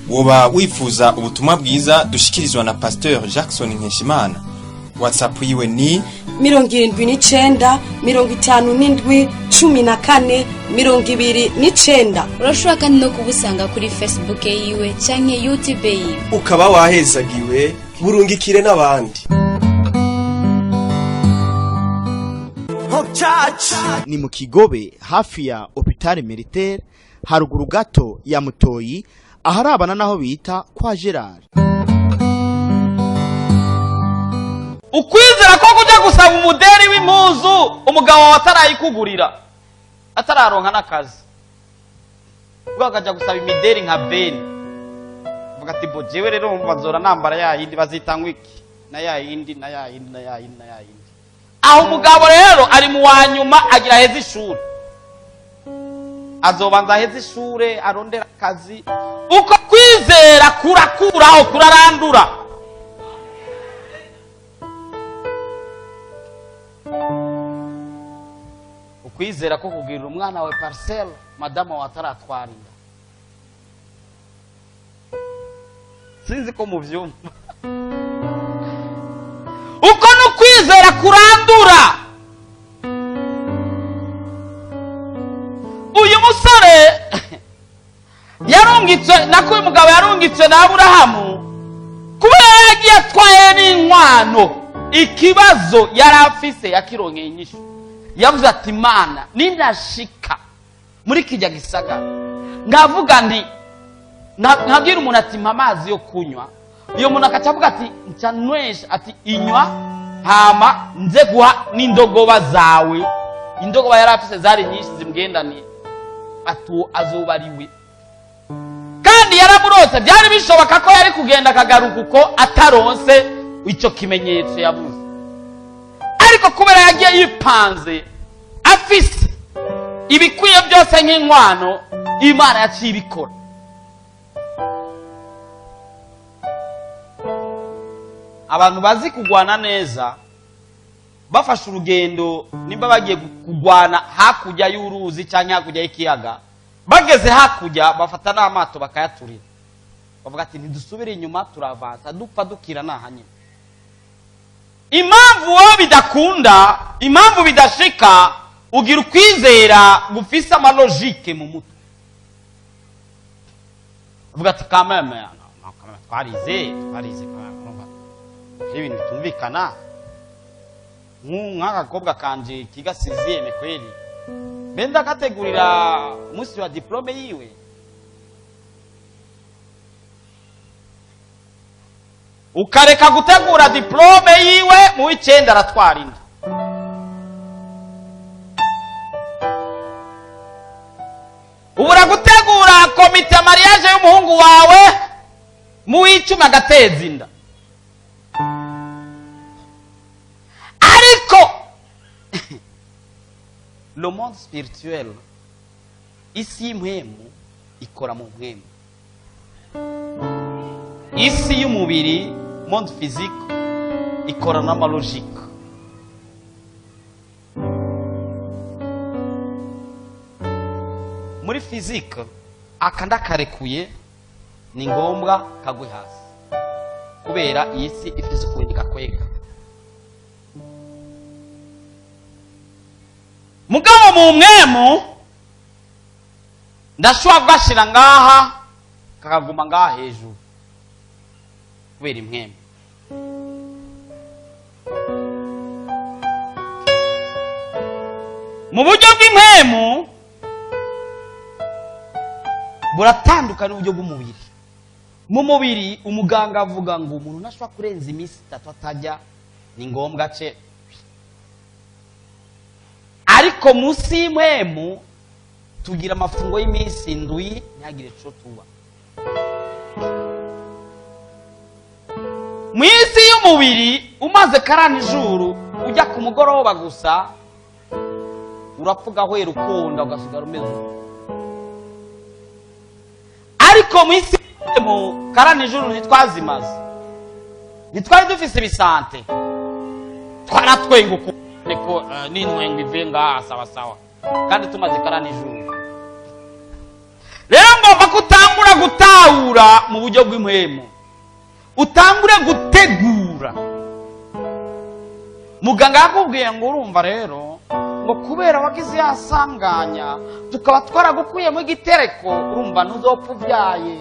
Woba wifuza ubutumwa bwiza dushikirizwa na Pasteur Jackson Nkeshimana? WhatsApp yiwe ni 79 57 14 29. Urashobora kandi no kubusanga kuri Facebook yiwe canke YouTube yiwe. Ukaba wahezagiwe, burungikire n'abandi. Ni mu Kigobe, hafi ya Hôpital Militaire, haruguru gato ya Mutoyi, aharabana naho bita kwa Gerard. Ukwizera ko kujya gusaba umuderi w'impuzu umugabo wawe atarayikugurira, atararonka n'akazi, ubwo akajya gusaba imideri nka beni, avuga ati: "Bo jewe rero wumva nzora nambara ya yindi bazita ngo iki, na ya yindi, na ya yindi, na ya yindi, na ya yindi." Aho umugabo rero ari mu wa nyuma, agira aheze ishuri, azobanza aheze ishure, arondera akazi. Uko kwizera kurakuraho, kurarandura. Ukwizera ko kugirira umwana wawe parcelle madamu wawe ataratwara inda. Sinzi ko muvyumva. Uko ni ukwizera kurandura. Uyu musore yarungitswe, nako uyu mugabo yarungitswe na Aburahamu, kubera yagiye atwaye n'inkwano, ikibazo yari afise yakironkeye inyishu. Yavuze ati: "Imana, ninashika muri kijya gisagara, ngavuga nti, nkabwira umuntu ati: 'Mpa amazi yo kunywa,' iyo muntu akaca avuga ati: 'Nca nwesha,' ati: 'Inywa, hama nze guha n'indogoba zawe.'" Indogoba yari afise zari nyinshi zimugendaniye. Ati: "Uwo azoba ari we." Kandi yaramurose. Byari bishoboka ko yari kugenda akagaruka uko ataronse icyo kimenyetso yabuze, ariko kubera yagiye yipanze, afise ibikwiye byose nk'inkwano, Imana yaciye ibikora. Abantu bazi kugwana neza bafashe urugendo, nimba bagiye kugwana hakurya y'uruzi cyangwa hakurya y'ikiyaga, bageze hakurya bafata n'amato bakayaturira, bavuga ati: "Ntidusubire inyuma, turavansa, dupfa dukira nahanyine." Impamvu wowe bidakunda, impamvu bidashika, ugira ukwizera gufise ama logique mu mutwe. Uvuga ati: "Kameme twarize, twarize quand même, urumva hari ibintu bitumvikana. Nk'aka gakobwa kanje kiga sixième, kweli mbe ndagategurira umunsi wa diplôme yiwe?" Ukareka gutegura diplôme yiwe, mu w'icenda aratwara inda. Ubura gutegura comité mariage y'umuhungu wawe, mu w'icumi agateza inda. Ariko le monde spirituel, isi y'impwemu, ikora mu mpwemu. Isi y'umubiri, monde physique, ikora n'ama logique. Muri physique, aka ndakarekuye, ni ngombwa kagwe hasi, kubera iyi si ifite ukuntu igakwega. Mugabo mu mwemu, ndashobora kugashira ngaha, kakaguma ngaha hejuru, kubera impwemu. Mu buryo bw'impwemu buratandukana n'uburyo bw'umubiri. Mu mubiri, umuganga avuga ngo umuntu ntashobora kurenza iminsi 3 atajya, ni ngombwa ce. Ariko munsi y'impwemu tugira amafungo y'iminsi 7, ntihagire ico tuba. Mu isi y'umubiri, umaze karani ijuru ujya ku mugoroba gusa, urapfa, ugahwera, ukunda, ugasigara umeze uko. Ariko mu isi y'umubiri, karani ijuru ntitwazimaze, ntitwari dufise ibisante, twaratwenga uku niko n'intwengo ivuye ngaha sawa sawa, kandi tumaze karani ijuru. Rero ngomba kutangura. Tangura gutahura mu buryo bw'impwemu, utangure gutegura. Muganga yakubwiye ngo urumva rero, ngo kubera wagize yasanganya, tukaba twaragukuyemo igitereko, urumva ntuzopfa ubyaye.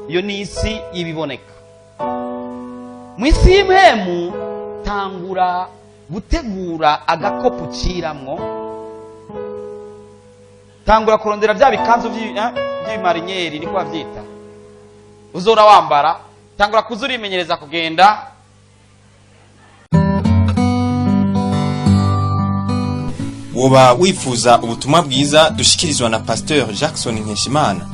Iyo ni isi y'ibiboneka. Mu isi y'impwemu, tangura gutegura agakopo uciramwo, tangura kurondera bya bikanzu by'ibimariniyeri, niko babyita, uzora wambara. Tangura kuza urimenyereza kugenda. Woba wifuza ubutumwa bwiza dushikirizwa na Pasteur Jackson Nkeshimana?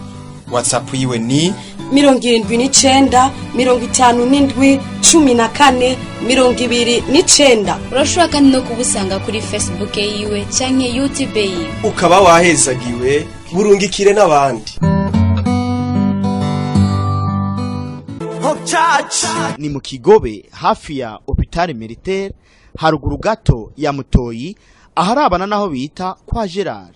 WhatsApp yiwe ni 79 57 14 29. Urashobora kandi no kubusanga kuri Facebook yiwe canke YouTube yiwe. Ukaba wahezagiwe, burungikire n'abandi. Ni mu Kigobe, hafi ya Hôpital Militaire, haruguru gato ya Mutoyi, aharabana naho bita kwa Gerard.